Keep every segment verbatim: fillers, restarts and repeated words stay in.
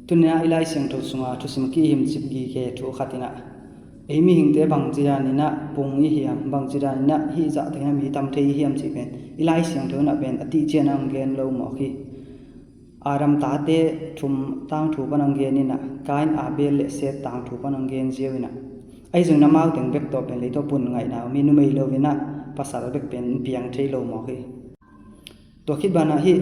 Tuni-ah i Lai Siangtho sunga thusim kihimcip gige thu khat inah, ei mihingte bangci daninah pung i hiam, bangci daninah hih zah tengah mi tam thei i hiam cih pen i Lai Siangtho inah pen a tihcian ang gen lo mawk hi. Adam tate thum tangthu pan ang gen inah, Kain, Abel le Seth tangthu pan ang gen ziau inah, ahi zongin amau teng bek tawh pen leitawh pun ngaihna om hi. Numei lo inah pasal bek pen piang thei lo mawk hi. Tua khit banah hih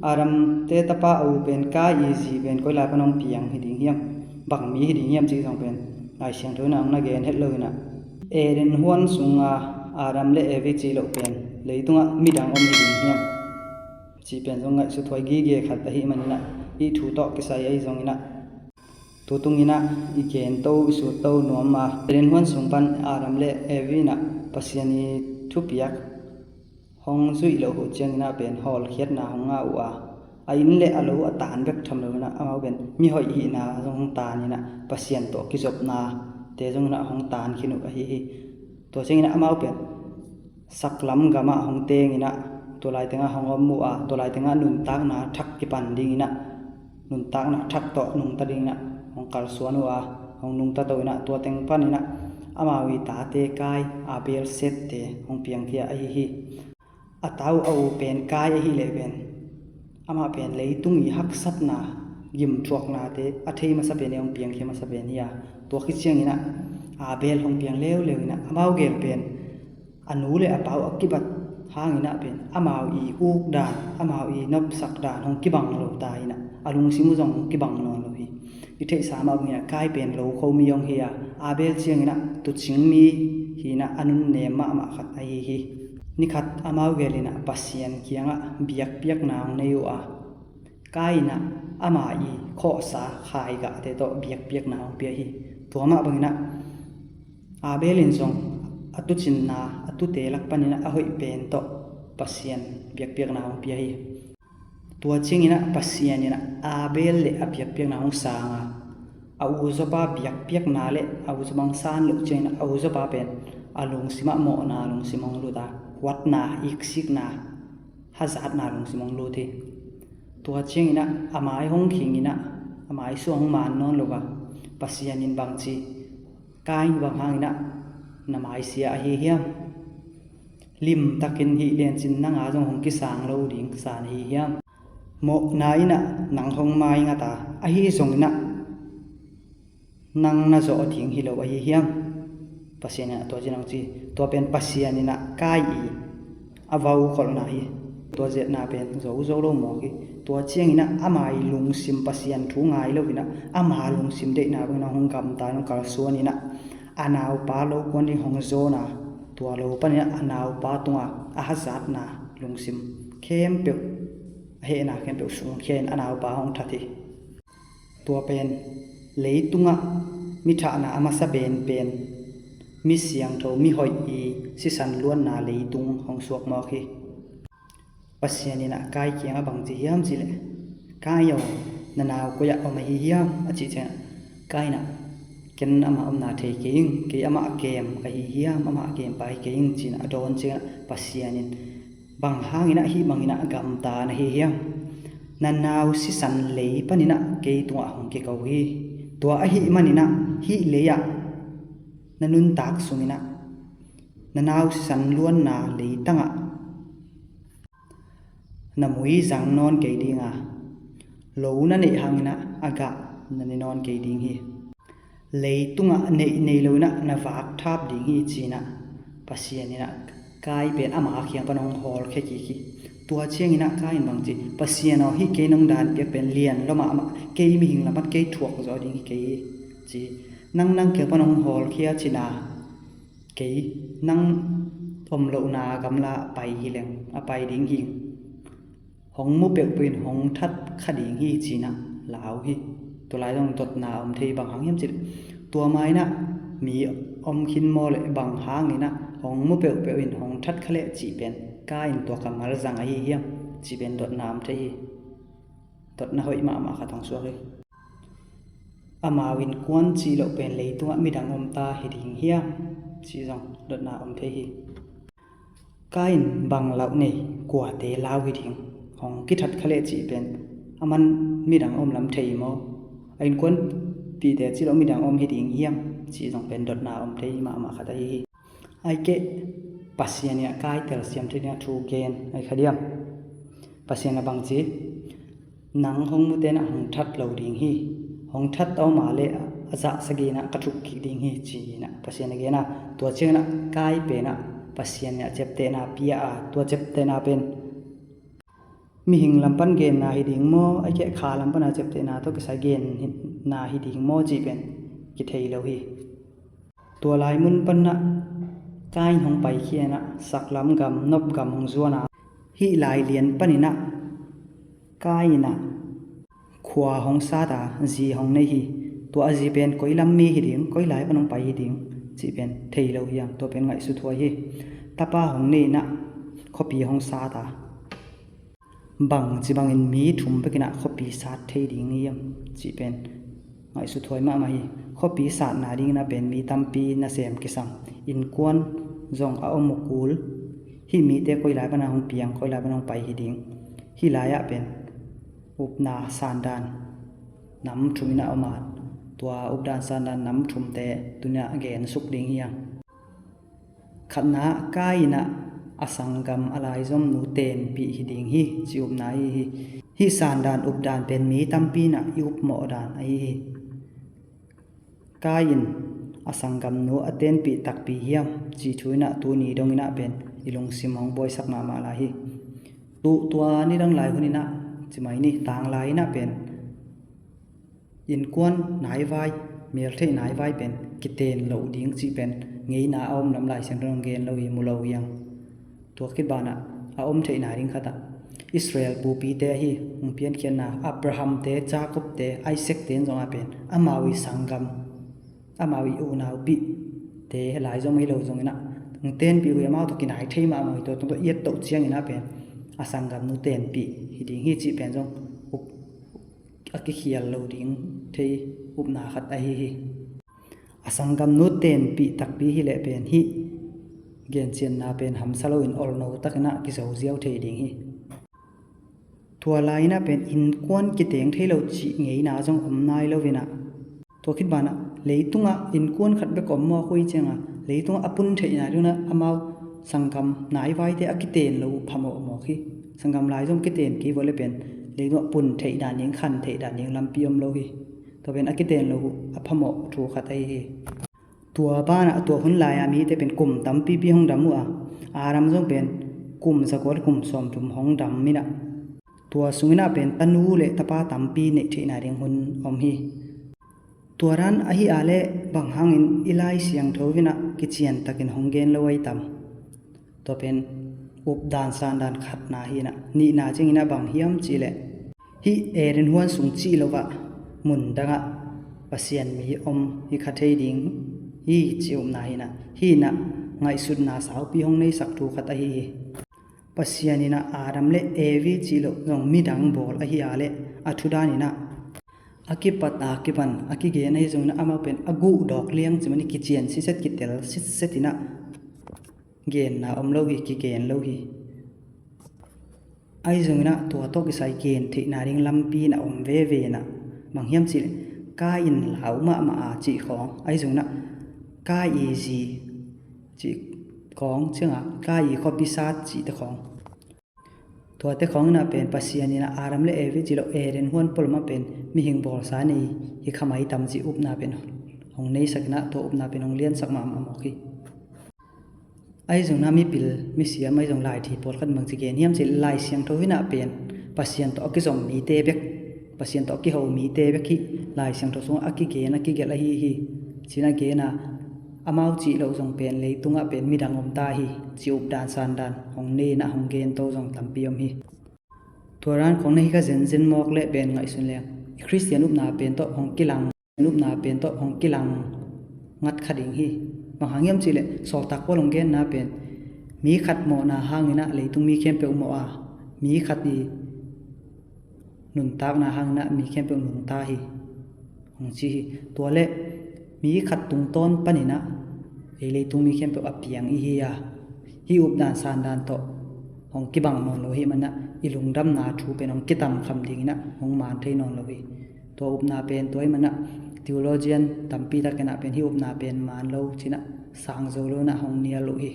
Adam te tapa a u pen Kain i zi pen koi lai pan hong piang hi ding hiam, bang mi hi ding hiam cih zong pen Lai Siangtho inah hong na gen het lo inah, Eden huan sunga Adam le Evi cih loh pen leitungah midang om hi ding hiam cih pen zong ngaihsut huai gige khat ahih maninah, hih thu tawh kisai ahi zonginah, tutung inah i gen to, i sut to nuam a, Eden huan sung pan Adam le Evi inah Pasian i thupiak hong zuih loh uh cianginah pen hawlkhiatna hong ngah uh a, a inn le a lo a taan bek tham lo inah amau pen mihoih hihna zong hong taan inah Pasian tawh kizopnate zonginah hong taan khin uh ahi hi. Tua cianginah amau pen saklam gamah hong teng inah, tua lai tengah hong om uh a, tua lai tengah nuntakna thak kipan ding inah, nuntakna thak tawh nungta ding inah hong kalsuan uh a, hong nungta to inah, tua teng pan inah amau i tate Kain, Abel, Seth te hong piangkhia ahi hi. A ta uh a u pen Kain ahih leh pen amah pen leitung i haksatna, gimthuaknate a thei masa pen, hong piangkhia masa pen hi a, tua khit cianginah Abel hong piang leuleu inah, amau gel pen a nu le a pa uh a kibat hanginah pen amau i uk dan, amau i nopsak dan hong kibang lo ta inah, a lungsim uh zong hong kibang nawn lo hi. I theihsa mah banginah Kain pen lo khomi hong hi a, Abel cianginah tuucing mi hi inah a nunnem mahmah khat ahi hi. Ni khat amau gel inah Pasian kiangah biakpiakna hong nei uh a, Kain inah ama i khawhsa khaigahte tawh biakpiakna hong pia hi. Tua mah banginah Abel in zong a tuucinna, a tuute lak paninah a hoih pen tawh Pasian biakpiakna hong pia hi. Tua cianginah Pasian inah Abel le a biakpiakna hong sang a, a uzawpa biakpiakna le a uzawpa hong san loh cianginah a uzawpa pen a lungsimah mawhna lungsim hong lut a, huatna, iksikna, hazatna lungsim hong lut hi. Tua cianginah a mai hong khing inah, a mai suah hong maan nawn lo a, Pasian in bangci, Kain, bang hanginah na maisia ahi hiam? Limtakin hih lencin nanga zong hong kisang lo ding sa na hi hiam? Mawhna inah nang hong maingat a, ahi zonginah nang na zawh ding hi lo ahi hiam? Pasian inah tua ciang hong ci. Tua pen Pasian inah Kain i a vau kholhna hi. Tua ziatna pen zo zo lo mawk hi. Tua cianginah ama i lungsim, Pasian thu ngai lo inah ama lungsim deihna banginah hong gamta in hong kalsuan inah, a naupa lo kuan ding hong zawna, tua lo paninah a naupa tunga a hazatna lungsim khempeuh, a hehna khempeuh sungkhia in a naupa hong that hi. Tua pen leitungah mi thahna a masa penpen, mi siangtho, mi hoih i sisan luanna leitung hong suak mawk hi. Pasian inah Kain kiangah bangci hiam cihleh, Kain aw, na nau koi ah om ahi hiam? A cih ciangah Kain inah, ken amah omna thei kei ing, kei amah kem ka hi hiam, amah kempa hi kei ing, ci-inah a dawn ciangah Pasian in, bang hanginah hih banginah gamta na hi hiam? Na nau sisan lei paninah kei tungah hong kiko hi. Tua ahih maninah hih lei-ah na nuntak sunginah na nau sisan luanna leitangah na mui zang nawn kei dinga, lo na neih hanginah a gah na ne nawn kei ding hi. Leitungah neih nei loinah na vak thap ding hi, ci-inah Pasian inah Kain pen ama kiang pan hong hawlkhia kik hi. Tua cianginah Kain in bangci, Pasian aw, hih kei nong danpiak pen lian lua mahmah, kei mihing lamah kei thuak zawh ding hi kei hi, ci. Nang nang kiang pan hong hawlkhia cina, kei nang om lohna gamla a pai hi leng, a pai ding hi. Hong mu peuhpeuh in hong that kha ding hi, ci-inah lau hi. Tua lai zong dotna om thei, bang hang hiam cih leh, tua mainah mi om khin maw leh, bang hanginah hong mu peuhpeuh in hong that kha leh cih pen Kain tua kammal zang ahi hiam cih pen dotna om thei hi. Dotna hoih mahmah khat hong suak hi. Amau in kuan cih loh pen leitungah midang om ta hi ding hiam cih zong dotna om thei hi. Kain bang lau nei, kuate lau hi ding, hong kithat kha leh cih pen, aman midang om lam thei maw? A innkuanpihte cih lo midang om hi ding hiam cih zong pen dotna om thei mahmah khat ahi hi. Ahih keh Pasian in ah Kain telsiam thei dingah thu gen ahi kha diam? Pasian in ah bang ci, nang hong mute in ah hong that lo ding hi. Hong that a om a leh a zah sagih in ah ka thuk kik ding hi ci-in ah Pasian in ah gen a, tua ciangin ah Kain pen ah Pasian in ah ciaptehna pia a, tua ciaptehna pen mihing lam pan genna hi ding maw, ahih keh kha lam pan a ciaptehna tawh kisai genna hi ding maw cih pen kithei lo hi. Tua lai mun pan ah Kain hong paikhia in ah saklam gam, Nop gam hong zuan a, hih lai lian panin ah Kain in ah khua hong sat a, zi hong nei hi. Tua a zi pen koi lam mi hi ding, koi lai pan hong pai hi ding cih pen thei lo hiam? Tua pen ngaihsut huai hi. Tapa hong nei in ah khuapi hong sat a, bangci bangin mi thum bekin ah khuapi sat thei ding hiam cih pen ngaihsut huai mahmah hi. Khuapi satna dingin ah pen mi tampi nasem kisam, innkuan zong a om uh kul. Hih mite koi lai pan a hong piang, koi lai pan hong pai hi ding. Hih lai ah pen upna sandan nam thum in ah om a, tua updan sandan nam thumte tuni-in ah gen suk ding hi hang. Khatna, Kain in ah a sanggam a laizomnu tenpih hi ding hi ci upna ahi hi. Hih sandan updan pen mi tampi in ah i upmawh dan ahi hi. Kain a sanggamnu a tenpih takpi hiam cih thu in ah tuni dongin ah pen i lungsim hong buaisak mahmah lai hi. Tu tua nidang lai hun in ah, ci mai ni, tanglai in ah pen innkuan naivai, meltheih naivai pen kiten loh ding cih pen ngeina a om lam Lai Siangtho in hong gen lo hi, mu lo hi hang. Tua khit banah a om theihna ding khat ah Israel pupite ahi hong piankhiatna Abraham-te, Jacob-te, Isaac-te in zong a pen amau i sanggam, amau i unaupihte laizom ahi lo zongin ah hong tenpih uh hi, amau tawh kinai thei mahmah hi. Tua tawh i et toh ciangin ah pen a sanggamnu tenpih hi ding hi cih pen zong up a kikhial lo ding thei upna khat ahi hi. A sanggamnu tenpih takpi hi leh pen hih gencianna pen hamsa loin olno takin ah kizo ziau thei ding hi. Tua lai-in ah pen innkuan kiteng thei lo cih ngeina zong om nai lo in ah, tua khit banah leitungah innkuan khat bek om mawk uh hi ciangah leitungah a pun theihna dingin ah amau sanggam naivaite a kiten lo uh phamawh mawk hi. Sanggam laizom kiten kei vua leh pen leitungah pun theih dan ding, khan theih dan ding lampi om lo hi. Tua pen a kiten lo uh a phamawh thu khat ahi hi. Tua banah tua hun lai-a mite pen kum tampipi hong dam uh a, Adam zong pen kum zakua leh kum sawmthum hong dam in ah, tua sungin ah pen tanu leh tapa tampi neih theihna ding hun om hi. Tua dan ahi a leh bang hangin i Lai Siangtho in ah kician takin hong gen lo ahi tam? Tua pen updan sandan khatna hi in ah, nihna ciangin ah bang hiam cih leh hih Eden huan sung cih lo ah mun dangah Pasian mi om hi kha thei ding hi ci upna hi in ah, hih in ah ngaihsutna saupi hong neisak thu khat ahi hi. Pasian in ah Adam leh Evi cih loh zong midang bawl ahi a leh a thu dan in ah a kipat a kipan a kigen ahi zongin ah amau pen a guh dawk liang ci mai ni, kician sitset, kitel sitset in ah genna om lo hi, kigen lo hi. Ahi zongin ah tua tawh kisai gen theihna ding lampi in ah om veve in ah, bang hiam cih leh Kain lau mahmah a cih khawng, ahi zongin ah Kain zi cih khawng, ciangah Kain khuapi sat cihte khawng, tuate khawng in ah pen Pasian in ah Adam leh Evi cih loh Eden huan pualam ah pen mihing bawlsa nei hi kha mai tam cih upna pen hong neisak in ah, tua upna pen hong liansak mahmah mawk hi. Ahi zongin ah mipil misiam ahi zong laithi pawlkhat bangci gen hiam cih leh Lai Siangtho in ah pen Pasian tawh a kizom mite bek, Pasian tawh a kiho mite bek hih Lai Siangtho sungah a kigen, a kigelh ahi hi ci-in ah gen a, amau cih loh zong pen leitungah pen midang om ta hi ci updan sandan hong nei in ah hong gento zong tampi om hi. Tua dan khawng na hi kha zenzen mawk leh pen ngaihsun leng i Khristian upna pen tawh hong kilang, upna pen tawh hong kilang ngat kha ding hi. Bang hang hiam cih leh Sawltak Paul hong genna pen mi khat mawhna hangin ah leitung mi khempeuh mawh a, mi khat i nuntakna hangin ah mi khempeuh nungta hi, hong ci hi. Tua leh mi khat tungtawn panin ah ei leitung mi khempeuh a piang i hi a, hih updan sandan tawh hong kibang nawn lo ahih manin ah i lungdamna thu pen hong kitamkham dingin ah hong man thei nawn lo hi. Tua upna pen tua ahih manin ah theologian tampi takin ah pen hih upna pen man lo ci-in ah sang zo lo-in ah hong nial uh hi.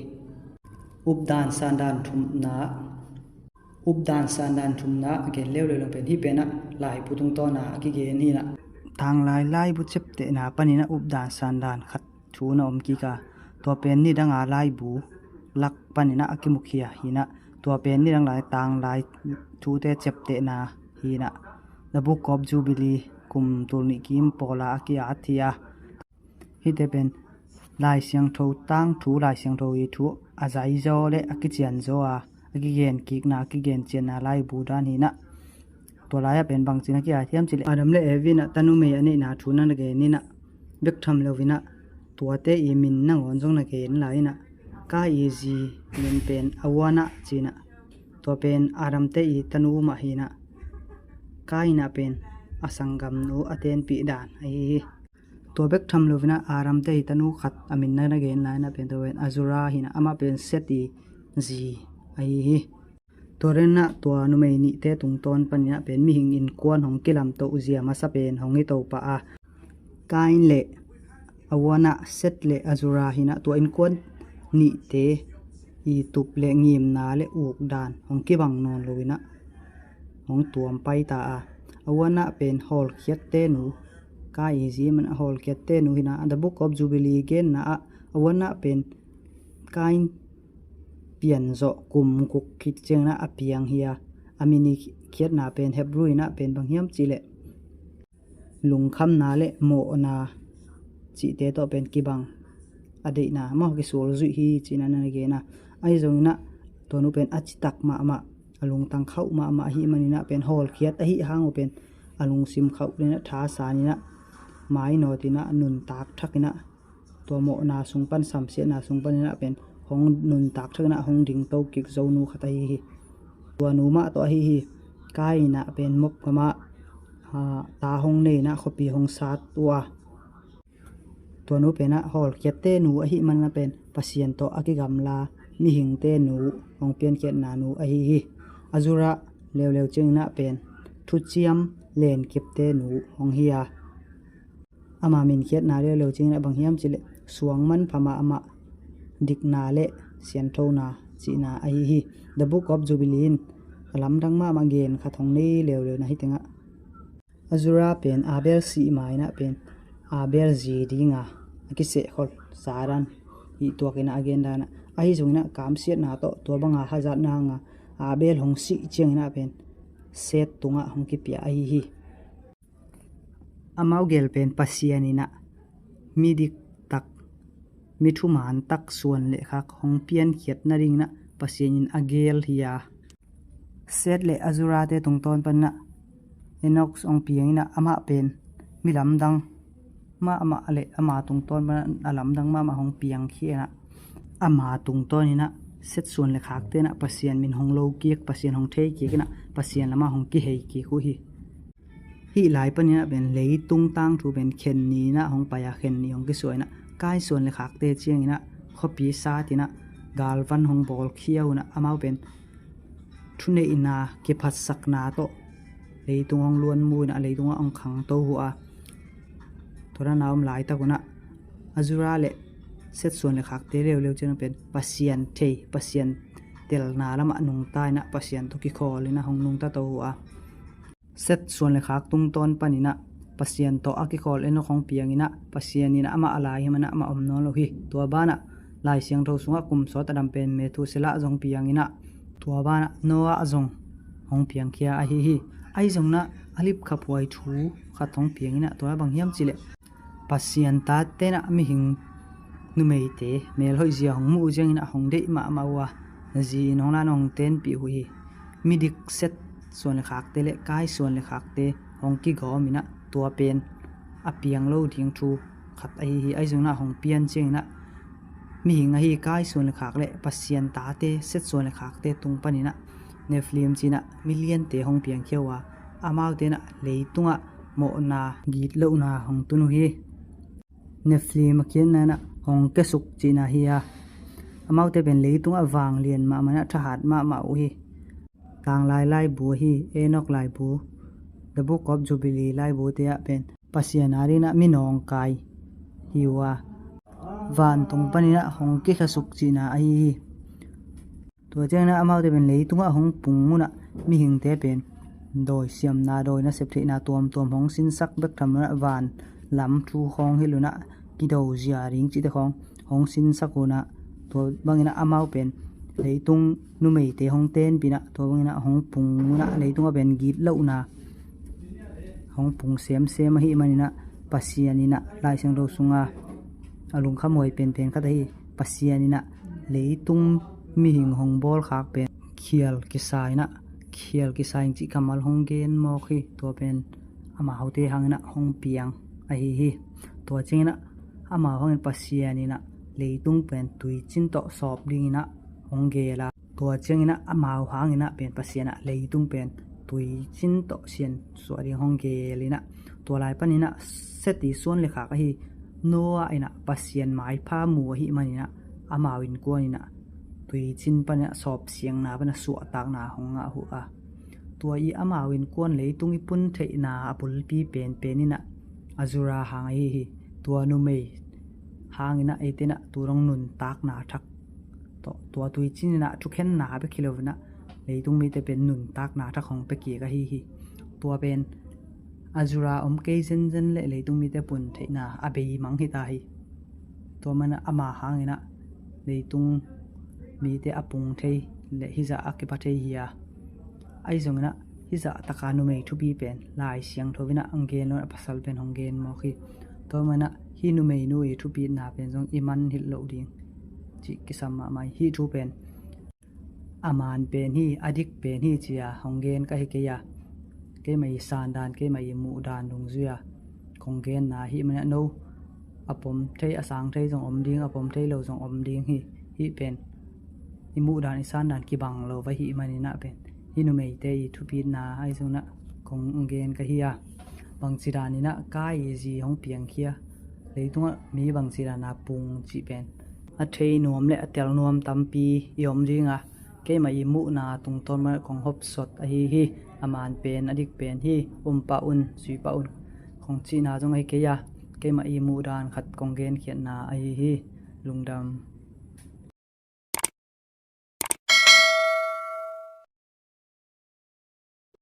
Updan sandan thumna, updan sandan thumna gen leuleu leng pen hih pen ah laibu tungtawn a kigen hi-in ah, tanglai laibu ciaptehna panin ah updan sandan khat thu na om kik a, tua pen nidang a laibu lak panin ah a kimukhia hi-in ah, tua pen nidang lai tanglai thute ciaptehna hi-in ah, The Book of Jubilee kum tul nih kim pawl a a ki-at hi a, hihte pen Lai Siangtho tangthu, Lai Siangtho ii thu a zaizaw le a kicianzaw a, a kigen kikna, a kigen cianna laibu dan hi-in ah, tua lai-ah pen bangci-in a ki-at hiam cih leh Adam le Eve in ah tanumei a neihna thu na gen in ah, bek tham lo-in ah tuate ii min nangawn zong na gen lai in ah, Kain ii zi min pen Hawa ci-in ah, tua pen Adam-te ii tanu mah hi-in ah, Kain in ah pen a sanggamnu a tenpih dan ahi hi. Tua bek tham lo-in ah Adam-te ii tanu khat a min na gen lai in ah pen tua pen Azura hi-in ah, amah pen Seth ii zi ahi hi. Tua dan in ah tua numei nihte tungtawn panin ah pen mihing innkuan hong kilamto zia masa pen hong hi to pah a, Kain le Hawa, Seth le Azura hi-in ah tua innkuan nihte ii tup le ngimna le ukdan hong kibang nawn lo-in ah hong tuam pai ta a, Hawa pen hawlkhiatte nu, Kain ii zi man a hawlkhiatte nu hi-in ah, The Book of Jubilee genna ah Hawa pen Kain pianzawh kum guk khit ciangin ah a piang hi a, a min ii khiatna pen Hebrew in ah pen bang hiam cih leh lungkhamna le mawhna cihte tawh pen kibang a deihna maw kisual zuih hi ci-in ah na gen a, ahi zongin ah tua nu pen a citak mahmah, a lungtang khauh mahmah ahih manin ah pen hawlkhiat ahih hang uh pen a lungsim khauh in ah thasan in ah mainawt in ah nuntak thak in ah tua mawhna sung pan, samsiatna sung panin ah pen hong nuntak thak in ah hong dingto kik zo nu khat ahi hi. Tua nu mah tawh ahi hi. Kain in ah pen Moab gamah, aa, ta hong nei in ah khuapi hong sat uh a, tua nu pen ah hawlkhiatte nu ahih manin ah pen Pasian tawh a kigamla mihingte nu, hong piankhiatna nu ahi hi. Azura leuleu ciangin ah pen thuciam lenkipte nu hong hi a, ama minkhiatna leuleu ciangin ah bang hiam cih leh suang manpha mahmah, dikna le sianthona cihna ahi hi. The Book of Jubilee in a lamdang mahmah gen khat hong nei leuleu na hi teng ah, Azura pen Abel sih ma-in ah pen Abel zi ding a, a kisehkhol sa dan hi tuak in ah a gen dan ah, ahi zongin ah kamsiatna tawh tua bang a hazatna hang a Abel hong sih ciangin ah pen Seth tungah hong kipia ahi hi. Amau gel pen Pasian in ah midik tak, mi thuman tak suan le khak hong piankhiat nadingin ah Pasian in a gel hi a, Seth le Azura-te tungtawn panin ah Enok hong piang in ah amah pen mi lamdang mahmah le ama tungtawn panin ah a lamdang mahmah hong piangkhia in ah, ama tungtawn in ah Seth suan le khakte in ah Pasian min hong lo kik, Pasian hong thei kik in ah Pasian lamah hong kihei kik uh hi. Hih lai panin ah pen leitung tangthu pen khen ni in ah hong pai a, khen ni hong kisuah in ah Kain suan le khakte ciangin ah khuapi sat in ah galvan hong bawlkhia uh in ah amau pen thuneihna kiphatsakna tawh leitung hong luanmu in ah leitung ah hong khangto uh a, tua dan a om laitak un ah Azura le Seth suan le khakte leuleu ciangin ah pen Pasian thei, Pasian telna lamah nungta in ah Pasian tawh kikhawl in ah hong nungta to uh a, Seth suan le khak tungtawn panin ah Pasian tawh a kikhawl Enok hong piang in ah Pasian in ah amah a lai hi manin ah amah om nawn lo hi. Tua banah Lai Siangtho sungah kum sawt a dam pen Methuselah zong piang in ah tua banah Noah zong hong piangkhia ahi hi. Ahi zongin ah a lipkhaphuai thu khat hong piang in ah tua bang hiam cih leh Pasian tate in ah mihing numeite melhoih zia hong muh uh ciangin ah hong deih mahmah uh a, zi in hong la in hong tenpih uh hi. Midik Seth suan le khakte le Kain suan le khakte hong kigawm in ah tua pen a piang lo ding thu khat ahi hi. Ahi zongin ah hong pian ciangin ah mihing ahi Kain suan le khak le Pasian tate Seth suan le khakte tung panin ah Nephilim ci-in ah miliante hong piangkhia uh a, amaute in ah leitungah mawhna gitlohna hong tun uh hi. Nephilim a kiatna in ah hong kiasuk cihna hi a, amaute pen leitungah vanglian mahmah in ah thahat mahmah uh hi. Tanglai laibu ahi Enok laibu The Book of Jubilee laibu te ah pen Pasian adingin ah minawngkai hi uh a, vantung panin ah hong kikhiasuk cihna ahi hi. Tua ciangin ah amaute pen leitungah hong pung un ah mihingte pen dawi siamna, dawi nasep theihna tuamtuam hong sinsak bek tham lo in ah, van lam thu khawng hilh lo in ah kido zia ding cihte khawng hong sinsak un ah, tua bangin ah amau pen leitung numeite hong tenpih in ah, tua bangin ah hong pung un ah leitungah pen gitlohna hong pung semsem ahih manin ah, Pasian in ah Lai Siangtho sunga a lungkhamhuai penpen khat ahi, Pasian in ah leitung mihing hong bawlkhak pen khial kisa in ah, khial kisa in cih kammal hong gen mawk hi. Tua pen amaute hangin ah hong piang ahi hi. Tua ciangin ah amau hangin Pasian in ah leitung pen tuicin tawh sawp dingin ah hong gel a, tua ciangin ah amau hangin ah pen Pasian ah leitung pen tuicin tawh siansuah ding hong gel in ah, tua lai panin ah Seth i suan le khak ahi Noah in ah Pasian maipha mu ahih manin ah amau innkuan in ah tuicin panin ah sawpsiangna panin ah suahtakna hong ngah uh a, tua i amau innkuan leitung i pun theihna a bulpi penpen in ah Azura hang ahi hi. Tua numei hangin ah eite in ah tu dong nuntakna thak tawh, tua tuicin in ah thukhenna bek hi lo in ah leitung mite pen nuntakna thak hong pia kik ahi hi. Tua pen Azura om kei zenzen le leitung mite pun theihna a beimang hi ta hi. Tua manin ah ama hangin ah leitung mite a pung thei le hizah a kipha thei hi a, ahi zongin ah hizah taka numei thupi pen Lai Siangtho in ah hong gen lo in ah pasal pen hong gen mawk hi. Tua manin ah hih numeinu i thupitna pen zong i man hilh loh ding cih kisam mahmah hi. Hih thu pen a man pen hi, a dik pen hi ci-a hong gen ka hi kei a, keimah i sandan, keimah i muhdan dungzui-a kong genna ahih manin ah no a pom thei, a sang thei zong om ding, a pom thei lo zong om ding hi. Hih pen i muhdan, i sandan kibang lo va hih manin ah pen hih numeite i thupitna ahi zongin ah kong gen ka hi a, bangci danin ah Kain i zi hong piangkhia, leitungah mi bangci dana pung cih pen a thei nuam le a tel nuam tampi i om ding a, keimah i muhna tungtawn manin ah kong hopsot ahi hi. A man pen, a dik pen hi, um pah un, zui pah un kong cihna zong ahi kei a, keimah i muhdan khat kong genkhiatna ahi hi. Lungdam.